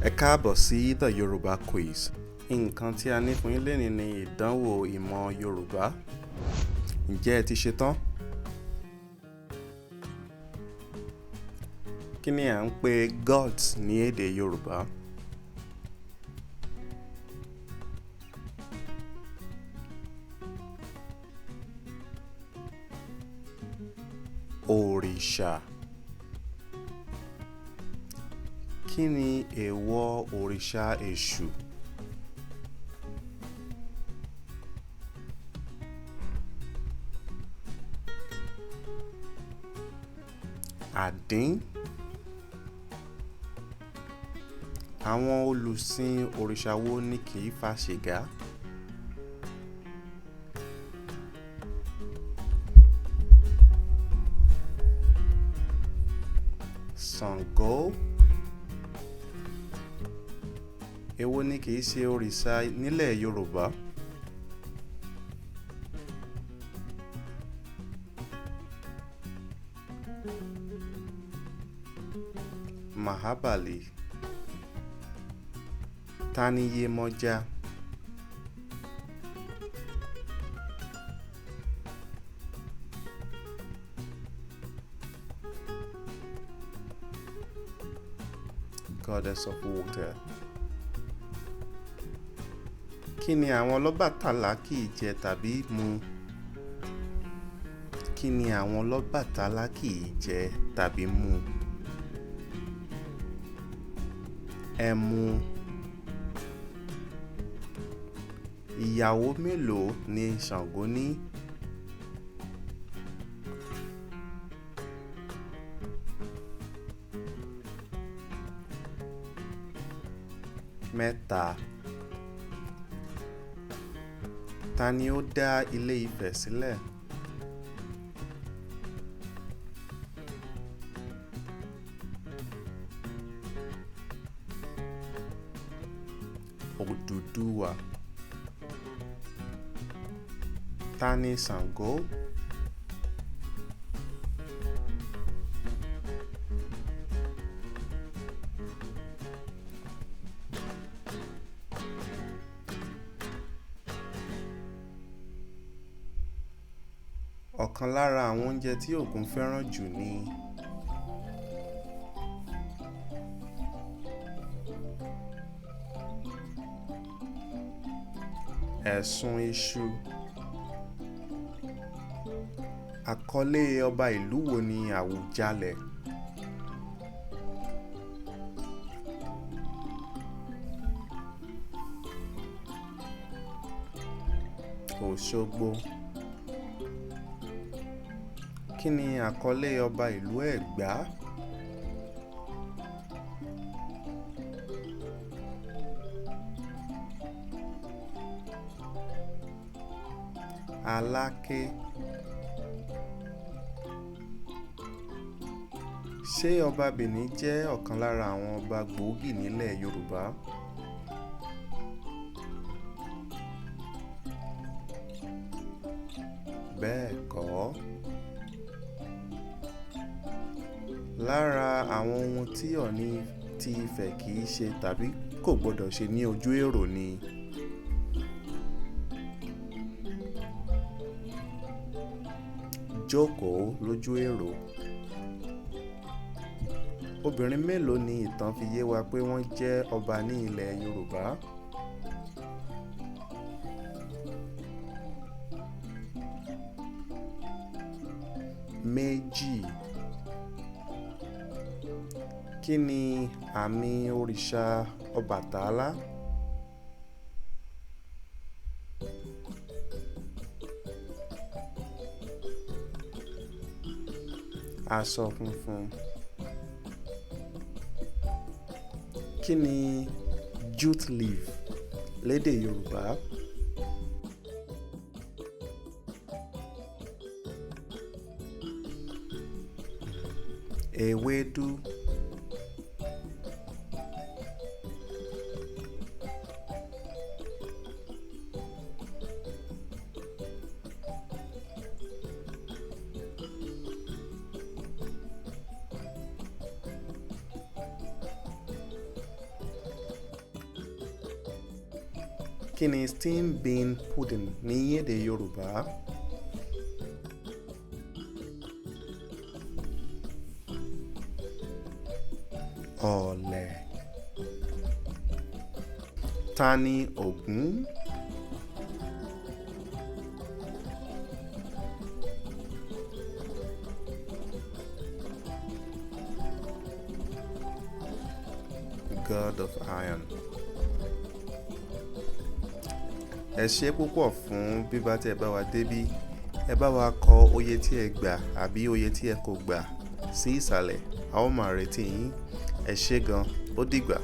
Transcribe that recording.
Ẹ káàbọ̀ sí The Yorùbá Quiz. Nǹkan tí a ní fún yín lénìí ni ìdánwò ìmọ̀ Yorùbá. Ǹjẹ́ ẹ ti ṣe tán? Kí ni à ń pè gods ní èdè Yorùbá? Òrìṣà. Kí ni èèwọ̀ òrìṣà Èṣù? Àdín. Àwọn olùsìn òrìṣà wo ni kì í fa sìgá? Ṣàngó. Èwo ni kì í ṣe òrìṣà nílẹ̀ Yorùbá? Mahabali. Ta ni Yemọja? Goddess of water. Kí ni àwọn Ọlọ́bàtálá kì í jẹ tàbí mu? Kí ni àwọn Ọlọ́bàtálá kì í jẹ tàbí mu? Ẹmu. Ìyàwó mélòó ni Ṣàngó ní? Mẹ́ta. Ta ni ó dá Ilé Ifẹ̀ sílẹ̀? Odùduwà. Ta ni Ṣàngó? Ọ̀kan lára àwọn oúnjẹ tí Ògún fẹ́ràn jù ni ẹ̀sùn iṣu. Àkọlé ọba ìlú wo ni Àwùjalẹ̀? Òṣogbo. Kí ni àkọlé ọba ìlú Ẹ̀gbá? Aláké. Ṣé ọba Benin jẹ́ ọ̀kan lára àwọn ọba gbòógì nílẹ̀ Yorùbá? Bẹ́ẹ̀ kọ́. Lára àwọn ohun tí Ọọ̀ni ti Ifẹ̀ kì í ṣe tàbí kò gbọdọ̀ ṣe ní ojú èrò ni jókòó lójú èrò. Obìnrin mélòó ni ìtàn fi yé wa pé wọ́n jẹ́ ọba ní ilẹ̀ Yorùbá? Méjì. Kí ni àmì òrìṣà Ọbàtálá? Aṣọ funfun. Kí ni jute leaf lédè Yorùbá? Ewédú. Kí ni steam bean pudding ní èdè Yorùbá? Ọ̀lẹ̀. Ta ni Ògún? God of Iron. Ẹ ṣé púpọ̀ fún bíbá tí ẹ bá wa débí. Ẹ bá wa kọ oye tí ẹ gbà àbí oye tí ẹ kò gbà sí ìsàlẹ̀. A ó máa retí yín. Ẹ ṣé gan. Ó dìgbà.